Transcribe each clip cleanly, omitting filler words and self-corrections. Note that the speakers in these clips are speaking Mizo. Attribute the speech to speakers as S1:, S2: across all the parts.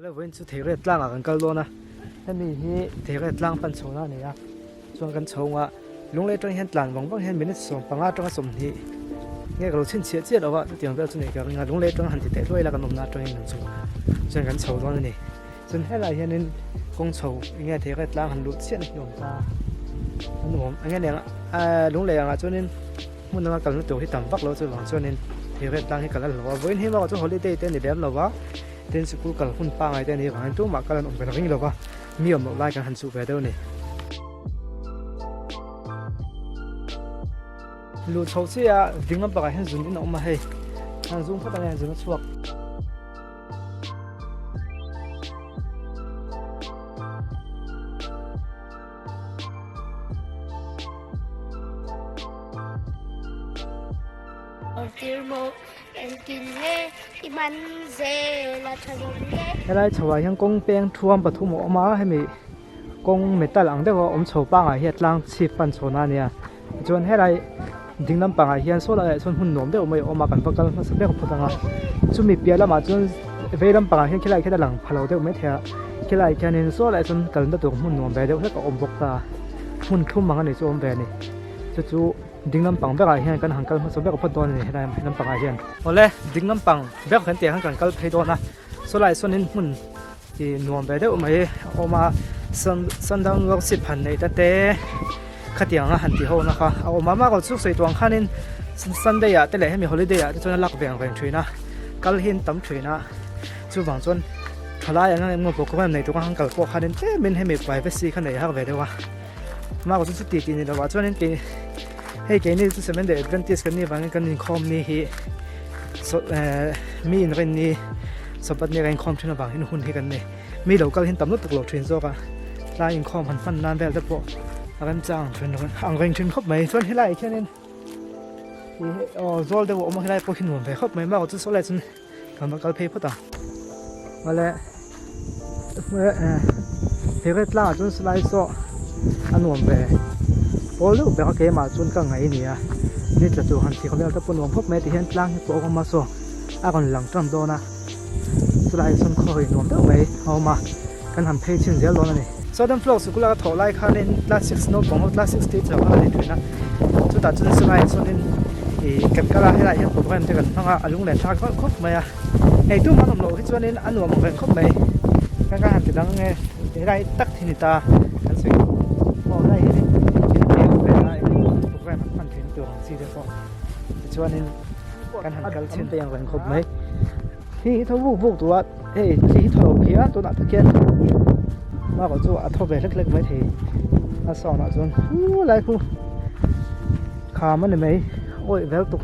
S1: Awle vawiin chu Theiriat tlangah kan kal dawn a, hemi hi Theiriat tlang pan chhohna a ni a, chuan kan chhung a Lunglei atang hian tlan vang vang hian minute 15 atanga 20 nge ka lo chhinchhiah chiah lo a, chutiang vel chu nei ka ring a, Lunglei atang han ti teh hluai ila kan awmna atangin kan chu chuan kan chho dawn a ni. Chuan helaiah hianin kawng chho enge Theiriat tlang han luh chiah na hi a awm ta a nuam enge nen a Lunglei angah chuanin Hmun anga kalna tur hi tam vak lo chuvang chuanin Theiriat tlang hi kal a hlauh a, vawiin hi erawh chu holiday te a ni lem lo va, tin sikul kal hun pangngai te a nih avangin tumah kal an awm ve ring lo va, mi awm loh lai kan han chuh ve deuh a ni. Luh chhoh chiah a ding lampangah hian zun in a awm a hei, han zoom phawt ang e, zun a chhuak. Helai chhoah hian kawng peng thuam pathum a awm a hemi kawng metal ang deuh a awm chho pangah hian tlang chhip pan chhawn a nia tichuan helai ding lampangah hian saw laiah sawn hmun nuam deuh mai a awm a kan va kal hmasa ber phawt ang a chumi piah lamah chuan vei lampangah hian khilaiah khian a lang pha lo deuh maithei a khilaiah khianin saw laiah sawn kalna tur hmun nuam ve deuh hlek a awm bawk ta hmun thlum ang a ni chu a awm ve a ni chu chu ding lampang berah hian kan han kal hmasa ber phawt dawn a ni helai lampangah hian. Awle ding lampang ber kan tih ang khan kan kal phei dawn a saw laiah sawnin hmun Ih nuam ve deuh mai a awm a sundown workship han neih ta te khatiang a han ti ho na kha a awm a mahkawh chu sawi tuang khanin sunday ah te leh hemi holiday ah te chuan a lak ve ang reng thin a kal hi an tam thin a chuvang chuan thalai ang eng emaw program nei tur ang kal pawh khanin tlemin hemi privacy kha nei har ve deuh a mahkawh chu chuti tih ni lovah chuanin kei hei keini chu seventh day adventist kan nih vangin kan inkhawm ni hi mi inrin ni Sabbath ni a inkhawm thin avang hian hun hi kan nei. Mi lo kal hian tam lutuk lo thin zawk a, tlai inkhawm han hman nan vel te pawh a remchang thin lo ang reng thin khawp mai. Chuan helaiah khianin ih aw zawl deuh a awm a, helai pawh hi nuam ve khawp mai. Mahse chu sawlai chuan kan va kal phei phawt ang. Awle he tlangah chuan sawlai saw a nuam ve pawl deuh ber a keimah chuan ka ngaih a ni a, ni tla tur han thlir vel te pawh nuam khawp mai tihian tlang hi pawh a awm a saw. A rawn lang tan dawn a, chulaiah chuan khawi nuam deuh mai a awm a, kan han phei chhin zel dawn a ni. Southern Flow sikul a ka thawh lai khanin class six naupang ho class six teacher kha a ni thin a, chutah chuan chulaiah chuanin ih kan kal a, helaiah hian program te kan hmang a, a lung len thlak vak khawp mai a, hei tumah an awm loh hi chuanin a nuam ang reng khawp mai, kan kan han ti dang nge helai tak hi ni ta kan sawi aw helai hianin in keu ve a program an hman theihna tur ang chi te pawh tichuanin. Kan han kal chhin te ang reng khawp mai. Thli hi tho vuk vuk duh a, hei thli hi thaw lo khi a tunah tak hian mahkawh chu a thaw ve hlek hlek mai thei a sawnah chuan hu lai khu kham a ni mai awih vel tuk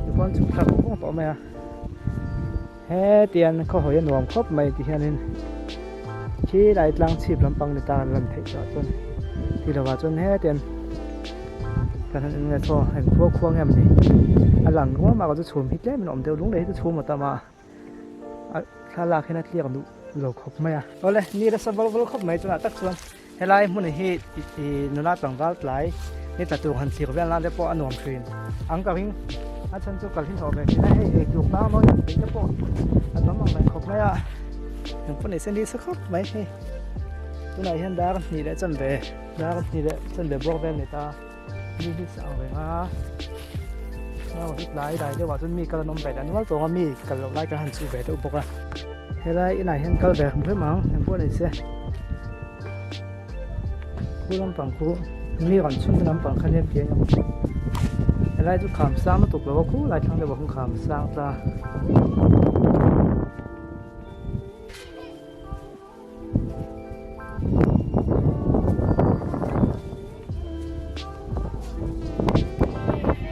S1: tichuan chhuk thlak vung vung tawh mai a hetiang khawhawi a nuam khawp mai ti hianin khi lai tlang chhip lampang ni ta an lan theih tawh chuan ti lovah chuan hetiang. Kan han en nge chaw eng khua khua nge mawni a lang ruam a chu chhum hi tlem in a awm deuh lung leh hi chu chhum a tam a a thlalak hian a tliak duh lo khawp mai a. Awle ni nasa vawlh vawlh khawp mai chungah tak chuan helai hmun hi ih nula tlangval tlai ni tla tur han thlir vel nan te pawh a nuam thin ang ka ring a chhan chu kal hi hlawh ve thin a hei eitur tlang mawi han tih te pawh a tam ang reng khawp mai a engpawh ni se nisa khawp mai hei tunah hian dar hnih leh chanve. Dar hnih leh chanve bawk vel ni ta mi hi sa ang reng a nau hi tlai dai deuh ah chuan mi kal an awm ve leh nual tawng a mi kal loh lai kan han chhuh ve deuh bawk a helai inah hian kal ve hrim hrim ang engpawh ni se khu lampang khu mi rawn chhun te lampang kha nia pian ang helai chu kham sang lutuk lo a khu lai thlang deuh ah khuan kham sang ta.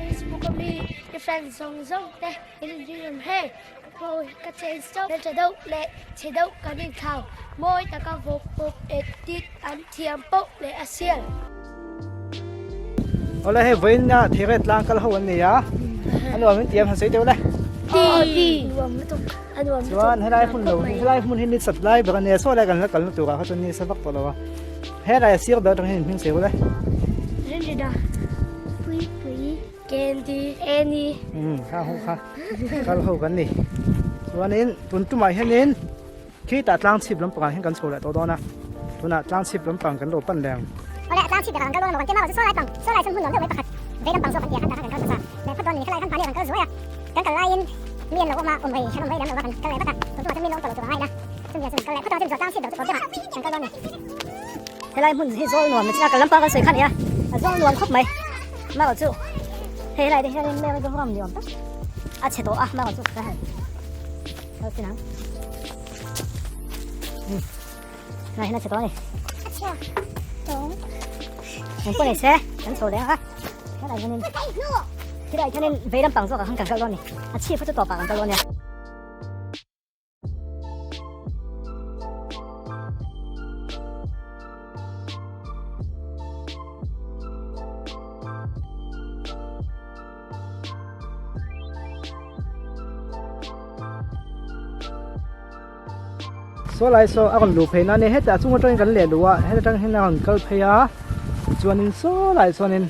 S2: Facebook a mi i friends zawng zawng te in rinawm hei ka phone ka change chauh hmeltha deuh leh chhe deuh kan inthlau mawi taka vawk pawp edit an thiam poh leh a sial.
S1: Awle hei vawiin a theiret tlang kal ho an nei a a nuam in tiam han sawi deuh le.
S2: Ti nuam lutuk a nuam lutuk.
S1: Chuan helai hmun lo helai hmun hi ni sat lai ber a nia saw lai kan la kalna turah kha chuan ni sa vak tawh lo a helai a sir ber atang hian in hming sawi le.
S2: Rinrina Pui Pui Candy Annie.
S1: Kha ho kha kal ho kan ni chuanin tun tumah hianin. Khitah tlang chhip lampangah hian kan chho leh tawh dawn a, tunah tlang chhip lampang kan lo pan leh ang.
S3: Awle, tlang chhip berah kan kal dawn a maw kan ti a, saw lai pang, saw lai sawn hmun nuam deuh mai pakhat vei lampang zawk kan ti a, khan tah khan kan kal hmasa leh phawt dawn a ni. Khalai khan mahni a kan kal zuai a, kan kal laiin mi an lo awm a, awm rei an awm rei lem lo va, kan kal leh vat a, tun tumah chuan mi an lo awm tawh lo tur a ngaina, chumi ah chuan kan kal leh phawt a, chumi zawh tlang chhip ber chu kawr deuhah kan kal dawn a ni.
S4: Helai hmun hi zawl nuam ni chin a, kal lampang kan sawi kha a ni a, a zawl nuam khawp mai. Marawh chu hei helai te hianin Mary chu ram ni awm tak a chhe tawh a, marawh chu ka han kal chin ang. Helai hian a chhe tawh a ni.
S3: A chhe tawh.
S4: Eng pawh ni se, kan chho leh ang a. Helai hianin helai hianin vei lampang zawkah khan kan kal dawn a ni. A chhip kha chu tawpah kan kal dawn a nia.
S1: Saw lai saw a rawn luh phei na nia hetah chung atangin kan leh luh a heta tang hian a rawn kal phei a chuanin saw lai chuanin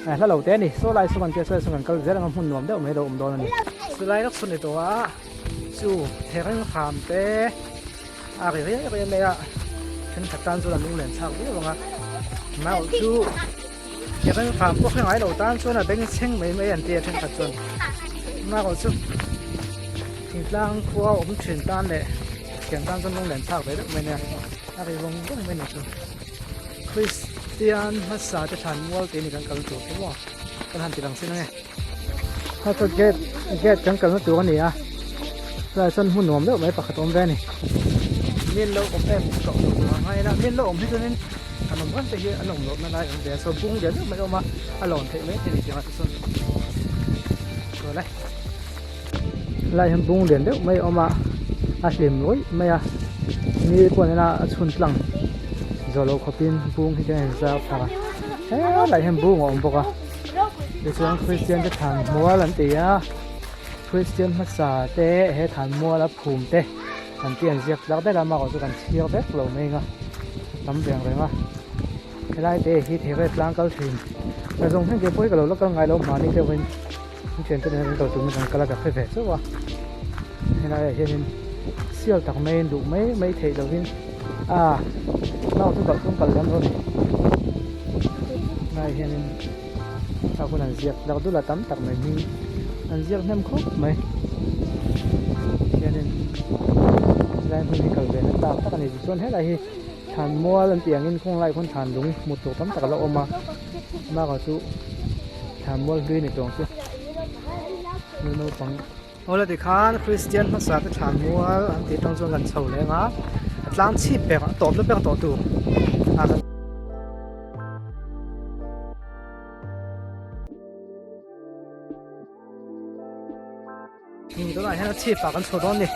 S1: eh hla lo te a ni saw lai saw kan tia saw lai saw kan kal zel ang a hmun nuam deuh mai a lo awm dawn a ni. Silai lawk sawn ni tawh a chu thereng ham te a ri riai riai mai a thenkhat tan chuan a lunglen chhak viau ang a mau chu thereng ham pawh hre ngai lo tan chuan a bengchheng mai mai an ti a thenkhat chuan mau chu thingtlang khua awm thin tan leh thian tan chuan lunglen chhak ve deuh mai nia a ri vawng vawng mai a ni chu Kristian hmasa te thlan mual tih a ni kan kal tur chu maw kan han ti lang sin ange. Kha chu gate gate kan kalna tur a ni a tlaiah chuan hmun nuam deuh mai pakhat a awm ve a ni min lo awm em tawh lo tur ang ngaiin a min lo awm hi chuanin an awm reng te hi an awm lohna lai awm ve a saw bung lian deuh mai a awm a a lawn theih mai thei a ni tiangah te chuan chuan e helai hian bung lian deuh mai a awm a a hlim rawih mai a ni pawh nena a chhun tlang zawh loh khawpin bung hi chuan a inzar phah a helaiah hian bung a awm bawk a. Tichuan Kristian te thlan mual an ti a, Kristian hmasa te he thlan mual a phum te an tih an ziak tlak daih a, amaherawh chu kan chhiar vek lo mai ang a, a tam reng reng a, helai te hi theiret tlang kal thin ka zawng heng te pawh hi ka lo la kal ngai lo mahni deuh in an thian te nen an kal tum in kan kal a ka hre ve chauh a, helai ah hian in sial tak mai in duh mai mai theih loh in a nau chu kalh tum kal lem lo a ni helai ah hian in a hun an ziak tlak dul a tam tak mai hming an ziak hnem khawp mai hian in helai hmun hi kal ve na tlak tak a ni tichuan helai hi thlan mual an tih ang in kawng lai khawn thlan lung hmuh tur tam tak a la awm a bakah chu thlan mual hlui a ni tawng chu nu naupang Awle tikhan Kristian hmasa te thlan mual an tih atang chuan kan chho leng a a tlang chhip ber a tawpna ber tawh tur a kan tunah hian a chhip ah kan chho dawn a ni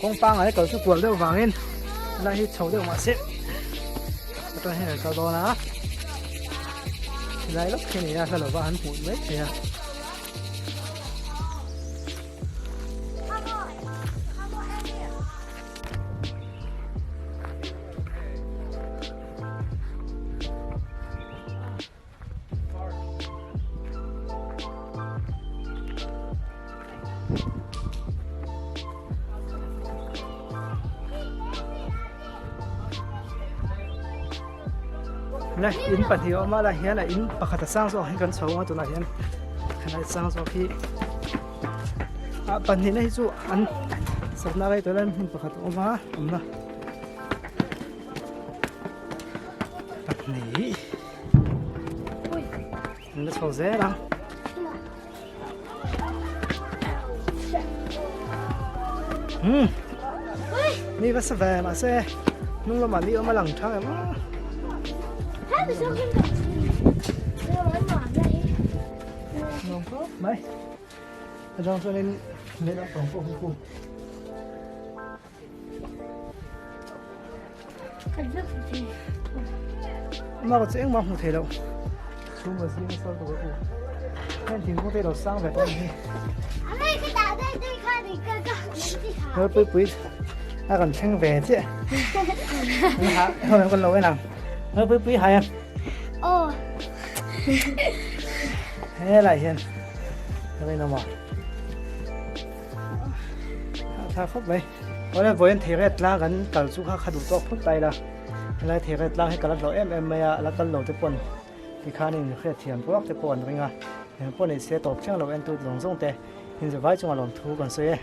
S1: kawng pangngai kal chu kual deuh vangin helai hi chho deuh mahse atang hian kan kal dawn a helai lawk hi a ni a hla lova an hmuh mai thei a. Le in pahnih a awm a lai hian a in pakhat a sang zawk hi kan chho ang a tunah hian helai sang zawk hi ah pahnihna hi chu an sakna lai tawh lai hmun pakhat a awm a awmna pahnih an la chho zel ang. Hmm. Ni va sa ve ma se hnung lamah ni awm a lang tha em a. Nuam khawp mai. A dang chuanin lehlam pang pawh hi khu. Ama ka chu engmah hmuh theih loh chhung a zing a sal tawh a u heng thingkung te lo sang ve tawh a ni hi hel pui pui a kan thleng ve chiah an ha kan lo en ang hel pui pui hai a helai hian a rinawm a tha khawp mai. Awle vawiin theiret tlang kan kal chu kha kha duh tawk phawt ta ila helai theiret tlang hi ka la hlawh em em mai a a la kal lo te pawn tikhanin hriatthiam ruak te pawh an ring a eng pawh ni se tawp thleng lo entu zawng zawng te inzavai chunga lawmthu kan sawi e.